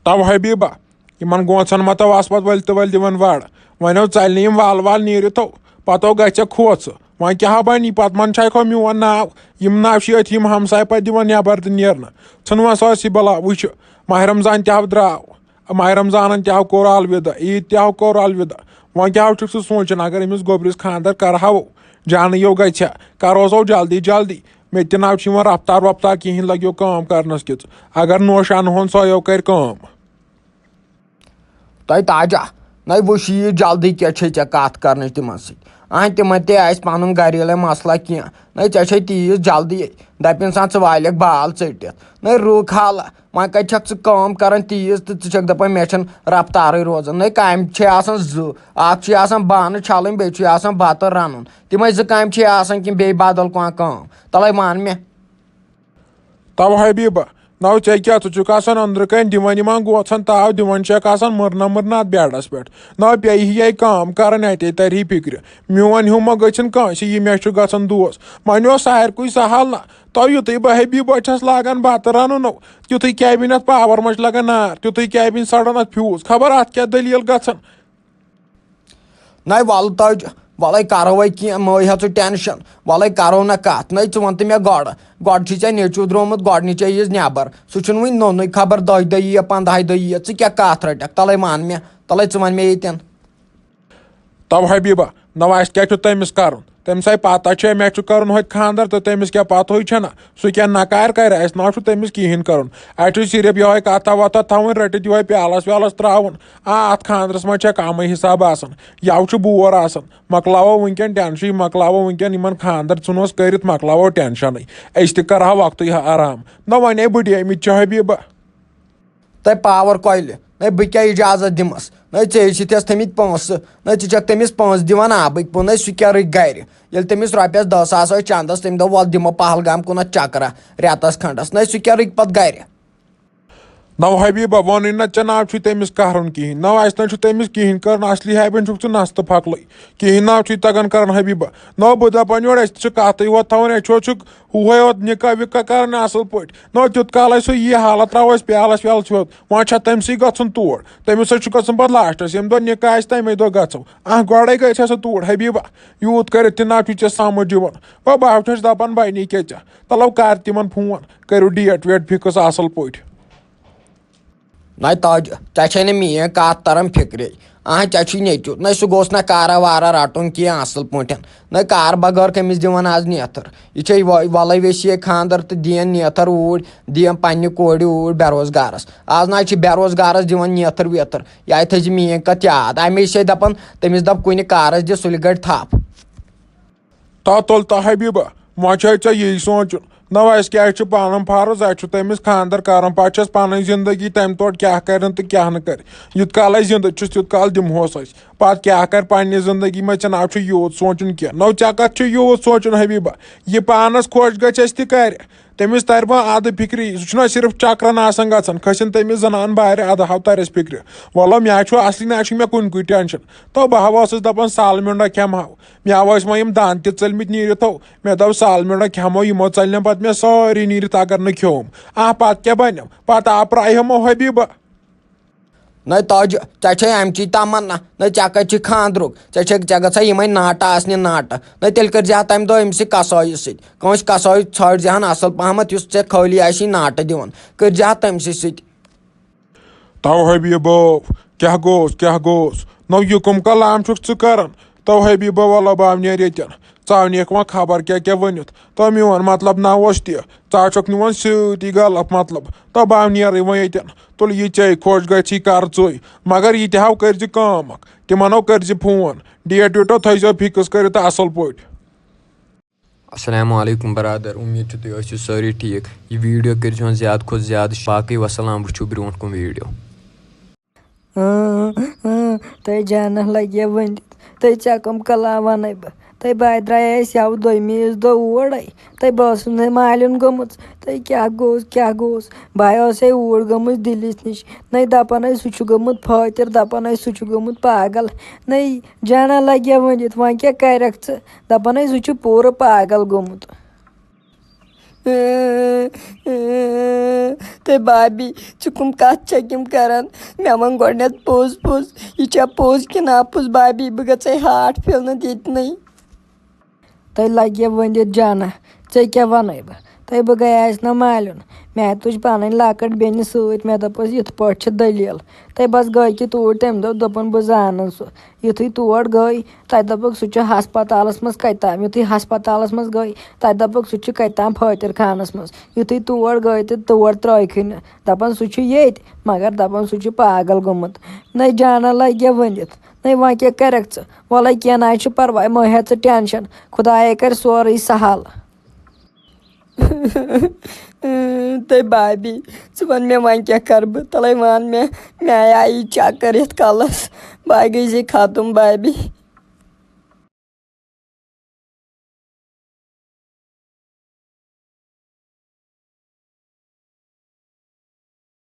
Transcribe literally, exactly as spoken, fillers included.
تو حبیبہ، یِمن گونٛژن مہ تو آس پتہٕ ؤلۍ تہٕ ؤلۍ دِوان وڑ۔ وۄنۍ ٲو ژلنہِ یِم وال وال نیٖرِتھ تو، پتہٕ ٲو گژھِ ژےٚ کھوژٕ۔ وۄنۍ کیٛاہ بنی پتہٕ، من چھا کھو میون ناو؟ یِم ناو چھِ أتھۍ یِم ہمساے پتہٕ دِوان نٮ۪بر تہٕ نیرنہٕ۔ ژھٕنوس ٲسی بلا، وٕچھِ، ماہِ رمضان تہِ ہاو درٛاو، ماہِ رمضانن تہِ ہاو کوٚر الوداع، عیٖد تہِ ہاو کوٚر الوداع۔ وۄنۍ کیٛاہ ہاو چھُکھ ژٕ سونٛچان، اگر أمِس گوٚبرِس خانٛدر کرہاو، جانٕے یو گژھِ ہا، کروس ہو جلدی جلدی۔ مےٚ تہِ ناو چھِ یِوان رفتار وفتار کِہیٖنۍ، لگیو کٲم کرنس کِژھ۔ اگر نوش انہون سۄ یو کرِ کٲم۔ تۄہہِ تاجا، نَے وٕچھ یہِ جلدی کیٛاہ چھے ژےٚ کَتھ کَرنٕچ تِمَن سۭتۍ؟ اَہَن، تِمَن تہِ آسہِ پَنُن گَریلہٕ مسلہٕ کینٛہہ۔ نَے ژےٚ چھے تیٖژ جلدی، دَپہِ اِنسان ژٕ والٮ۪کھ بال ژٔٹِتھ۔ نَے رُک حالہ، وۄنۍ کَتہِ چھَکھ ژٕ کٲم کَران تیٖژ تہٕ ژٕ چھَکھ دَپان مےٚ چھَنہٕ رفتارٕے روزان۔ نَے کامہِ چھے آسان زٕ، اَکھ چھُے آسان بانہٕ چھَلٕنۍ، بیٚیہِ چھُے آسان بَتہٕ رَنُن۔ تِمَے زٕ کامہِ چھے آسان کِنہٕ بیٚیہِ بدل کانٛہہ کٲم؟ تَلَے وَن مےٚ۔ تو حبیبہ، نو ژےٚ کیٛاہ، ژٕ چھُکھ آسان أنٛدرٕ کَنۍ دِوان یِمن گوژھن تاو، دِوان چھَکھ آسان مٕرنہ مٕرنہ اَتھ بیڈَس پٮ۪ٹھ۔ نہ پیٚیہِ ہی یہِ کٲم کَرٕنۍ، اَتے تَرِ ہی فِکرِ۔ میون ہیوٗ مہ گٔژھِن کٲنٛسہِ، یہِ مےٚ چھُ گژھان دوس۔ وۄنۍ اوس سارِکُے سہل نہ، تو یُتھُے بہٕ حبیبہ چھَس لاگان بَتہٕ رَنُن، تیُتھُے کیٛاہ بَنہِ اَتھ پاور، ما چھُ لَگان نار، تیُتھُے کیٛاہ بَنہِ سَڑان اَتھ فیوٗز، خبر اَتھ کیٛاہ دٔلیٖل گژھان۔ نَے وَلہٕ تَج، وَلَے کَرو وۄنۍ کینٛہہ، مہٕ ہےٚ ژٕ ٹٮ۪نشَن، وَلَے کَرو نہ کَتھ۔ نَے ژٕ وَن تہٕ مےٚ گۄڈٕ، گۄڈٕ چھُے ژےٚ نیٚچوٗ درٛامُت گۄڈٕنِچے عیٖذ نٮ۪بر، سُہ چھُنہٕ وٕنہِ نوٚنُے، خبر دَہہِ دۄہہِ یِیہِ پنٛدہَے دۄہہِ یِیہِ، ژٕ کیٛاہ کَتھ رَٹَکھ؟ تَلَے وَن مےٚ، تَلَے ژٕ وَن مےٚ ییٚتٮ۪ن۔ تو حبیبہ، نو اَسہِ کیٛاہ چھُ تٔمِس کَرُن؟ تٔمِس آیہِ پَتہ چھےٚ مےٚ چھُ کَرُن ہوٚتہِ خانٛدر تہٕ تٔمِس کیٛاہ پَتہٕے چھَنہ؟ سُہ کیٛاہ نکار کرِ؟ اَسہِ نہ چھُ تٔمِس کِہیٖنۍ کَرُن۔ اَسہِ چھُ صرف یِہوٚے کَتھا وَتھا تھاوٕنۍ رٔٹِتھ، یِہوٚے پیالَس ویالَس ترٛاوُن۔ آ، اَتھ خانٛدرَس منٛز چھےٚ کَمٕے حِساب آسان۔ یَوٕ چھُ بور آسان۔ مۄکلاوو وٕنۍکٮ۪ن ٹٮ۪نشَن، مۄکلاوو وٕنۍکٮ۪ن یِمَن خانٛدر ژھٕنوس کٔرِتھ، مۄکلاوو ٹٮ۪نشَنٕے۔ أسۍ تہِ کَرٕہاو وقتٕے آرام۔ نہ وۄنۍ ہے بٕڈیمٕتۍ چھِ حبیبہ۔ تۄہہِ پاور کۄلہِ، نَے بہٕ کیٛاہ اِجازت دِمَس؟ نَے ژےٚ ٲسِتھ یَس تھٲمٕتۍ پونٛسہٕ، نَے ژٕ چھَکھ تٔمِس پونٛسہٕ دِوان آبٕکۍ پونٛسہٕ، نَے سُہ کیٛاہ رُکہِ گَرِ؟ ییٚلہِ تٔمِس رۄپیَس دَہ ساس ٲسۍ چَندَس، تٔمۍ دوٚپ، "وَلہٕ دِمو پہلگام کُنَتھ چَکرا رٮ۪تَس کھنٛڈَس"، نَے سُہ کیٛاہ رُکہِ پَتہٕ گَرِ؟ نو حبیبہ، ووٚنُے نہ ژےٚ، نہ چھُے تٔمِس قہرُن کِہیٖنۍ، نہ اَسہِ نہ چھُ تٔمِس کِہیٖنۍ کَرُن، اَصلی حبیبن چھُکھ ژٕ نَستہٕ پھۄکلٕے، کِہیٖنۍ نہ چھُے تَگان کَرُن حبیبہ۔ نہ بہٕ دَپان یورٕ، اَسہِ تہِ چھِ کَتھٕے یوت تھاوٕنۍ، اَسہِ چھُ چھُکھ ہُہے یوت نکاح وکاح کران اصل پٲٹھۍ۔ نو تیُت کالے سُہ یی حالت تراوو أسۍ پیالس ویالس یوت۔ وۄنۍ چھا تٔمۍ سٕے گژھُن تور؟ تٔمِس سۭتۍ چھُ گژھُن پتہٕ لاسٹس، ییٚمہِ دۄہ نکاح آسہِ تمے دۄہ گژھو۔ آہ گۄڈے گژھِ ہا سُہ توٗر حبیبہ، یوٗت کٔرِتھ تہِ نہ چھُ ژےٚ سمجھ یِوان۔ وۄنۍ بہٕ ہا چھُس دپان بنے کیٛاہ ژےٚ؟ تلو کر تِمن فون، کٔرِو ڈیٹ ویٹ فکس اصل پٲٹھۍ۔ نَے تاج، ژےٚ چھے نہٕ میٛٲنۍ کَتھ تَران فِکرے۔ اہن، ژےٚ چھُے نیٚچوٗ۔ نَے سُہ گوٚژھ نہ کارا وارا رَٹُن کینٛہہ اَصٕل پٲٹھۍ۔ نَے کار بغٲر کٔمِس دِوان آز نیتھر؟ یہِ چھے وۄ-، وَلَے ویسے خانٛدر تہٕ دِیَن نیتھر اوٗرۍ، دِیَن پنٛنہِ کورِ اوٗرۍ بے روزگارَس۔ آز نہ چھِ بے روزگارَس دِوان نیتھر ویتھر۔ یہِ تھٲیزِ میٛٲنۍ کَتھ یاد۔ اَمے چھے دَپان، تٔمِس دَپ کُنہِ کارَس دِ سُلہِ گٲڑۍ تھَپھ۔ تا تُل تا حبیبہ، وۄنۍ چھے ژےٚ یی سونٛچُن۔ نہ، اَسہِ کیٛازِ چھُ پنُن فرض، اَسہِ چھُ تٔمِس خانٛدر کرُن، پتہٕ چھَس پنٕنۍ زندگی تَمہِ تورٕ کیٛاہ کرن تہٕ کیٛاہ نہٕ کرِ۔ یُت کال أسۍ زِندٕ چھِس، تیُت کال دِمہوس أسۍ۔ پتہٕ کیٛاہ کرِ پننہِ زندگی منٛز، ژےٚ نہ چھُ یوٗت سونٛچُن کینٛہہ۔ نو، ژےٚ کتھ چھُ یوٗت سونٛچُن حبیبہ؟ یہِ پانس خۄش گژھِ، اَسہِ تہِ کرِ۔ تٔمِس ترِ وۄنۍ ادٕ فکرِ، سُہ چھُنہ صرف چکرن آسان گژھان، کھٔسِن تٔمِس زنان بارِ، ادٕ ہاو ترٮ۪س فکرِ۔ وَلہٕ مےٚ چھُ اصلی نہ چھُ مےٚ کُنہِ کُے ٹینشن۔ تو بہٕ ہا اوسُس دپان سالمنڈا کھٮ۪مہٕ ہاو، مےٚ ہا ٲسۍ وۄنۍ یِم دنٛد تہِ ژٔلمٕتۍ نیٖرِتھ ہو۔ مےٚ دوٚپ سالمنڈا کھٮ۪مو، یِمو ژٔلۍ نہٕ پتہٕ مےٚ سٲری نیٖرِتھ اگر نہٕ کھیوٚم۔ آ پتہٕ کیٛاہ بنیو؟ پتہٕ آو پرٛایہِ ہمو حبیبہ۔ نَے تاجہِ، ژےٚ چھے اَمچی تمنا، نَے ژےٚ کَتہِ چھُے خانٛدرُک؟ ژےٚ چھے، ژےٚ گژھے یِمَے ناٹہٕ آسنہِ ناٹہٕ۔ نَے تیٚلہِ کٔرۍ زِ ہا تَمہِ دۄہ أمۍ سٕے کسٲیِس سۭتۍ۔ کٲنٛسہِ کسٲیِس ژھٲنٛڈ زِ ہَن اَصٕل پَہمَتھ، یُس ژےٚ خٲلی آسی ناٹہٕ دِوان۔ کٔرۍ زِ ہا تٔمۍ سٕے سۭتۍ۔ تو حبیبو، کیٛاہ گوٚوس، کیٛاہ گوٚوس؟ نو یہِ کُم کلام چھُکھ ژٕ کران؟ تو حبیبہ، وَلہ بہٕ ہاو نیرٕ ییٚتٮ۪ن۔ ژٕ ہاو نِکھ وۄنۍ خبر کیٛاہ کیٛاہ ؤنِتھ۔ تو میون مطلب نہ اوس تہِ۔ ژٕ ہا چھُکھ نِوان سۭتی غلط مطلب۔ تو بہٕ ہاو نیرٕے وۄنۍ ییٚتٮ۪ن۔ تُل یہِ ژےٚ خۄش گژھی کر ژٕے۔ مگر یہِ تہِ ہاو کٔرۍ زِ کٲم اکھ۔ تِمن ہاو کٔرۍ زِ فون۔ ڈیٹ ویٹو تھٲیزیو فِکٕس کٔرِتھ تہٕ اصل پٲٹھۍ۔ السلام علیکم برادر، امید چھِ تُہۍ ٲسِو سٲری ٹھیٖک۔ یہِ ویٖڈیو کٔرۍزِہون زیادٕ کھۄتہٕ زیادٕ شیئر۔ باقٕے وسلام، وٕچھِو برٛونٛٹھ کُن ویٖڈیو۔ اۭں، اۭں، تۄہہِ جانہ لگہِ ؤنِتھ، تۄہہِ ژےٚ کٕم کلام وَنَے بہٕ؟ تۄہہِ بہٕ درٛایے أسۍ یَوٕ دوٚیمہِ عیٖذ دۄہ اورَے، تۄہہِ بہٕ ٲسٕس نہٕ مالیُن گٔمٕژ، تۄہہِ کیٛاہ گوٚوس، کیٛاہ گوٚوس؟ بہٕ اوسَے اوٗرۍ گٔمٕژ دِلِس نِش، نَے دَپان ٲسۍ سُہ چھُ گوٚمُت فٲطِر، دَپان ٲسۍ سُہ چھُ گوٚمُت پاگل، نَے جانہ لگہِ ؤنِتھ، وۄنۍ کیٛاہ کَرَکھ ژٕ؟ دَپان ٲسۍ سُہ چھُ پوٗرٕ پاگل گوٚمُت۔ تہٕ بابی، ژٕ کٕم کَتھ چھَکھ یِم کَران؟ مےٚ وَن گۄڈٕنٮ۪تھ پوٚز پوٚز، یہِ چھا پوٚز کِنہٕ اَپُز؟ بابی، بہٕ گژھَے ہارٹ پھِرنہٕ ییٚتنٕے۔ تۄہہِ لَگہِ ؤنِتھ جانا، ژےٚ کیٛاہ وَنَے بہٕ؟ تۄہہِ بہٕ گٔیَس نہ مالیُن، مےٚ تُج پَنٕنۍ لۄکٕٹ بیٚنہِ سۭتۍ، مےٚ دوٚپُس یِتھ پٲٹھۍ چھِ دٔلیٖل۔ تۄہہِ بَس گٔے کہِ توٗرۍ، تٔمۍ دوٚپ، دوٚپُن بہٕ زانَن سُہ۔ یُتھُے تور گٔے، تَتہِ دوٚپُکھ سُہ چھُ ہسپتالَس منٛز کَتہِ تام۔ یُتھُے ہسپتالَس منٛز گٔے، تَتہِ دوٚپُکھ سُہ چھُ کَتہِ تام فٲطر خانَس منٛز۔ یُتھُے تور گٔے تہٕ تور ترٛٲیکھٕے نہٕ، دَپان سُہ چھُ ییٚتہِ، مگر دَپان سُہ چھُ پاگل گوٚمُت۔ نَے جانا لَگہِ ؤنِتھ، نَے وۄنۍ کیٛاہ کَرَکھ ژٕ؟ وَلَے کینٛہہ نہ چھُ پَرواے، مہٕ ہےٚ ژٕ ٹٮ۪نشَن، خۄدایے کَرِ سورُے سہل۔ تہٕ بابی، ژٕ وَن مےٚ وۄنۍ کیٛاہ کَرٕ بہٕ؟ تَلَے وَن مےٚ، مےٚ آیہِ چَکَر یَتھ کَلَس، بہٕ گٔیَس ختم بابی۔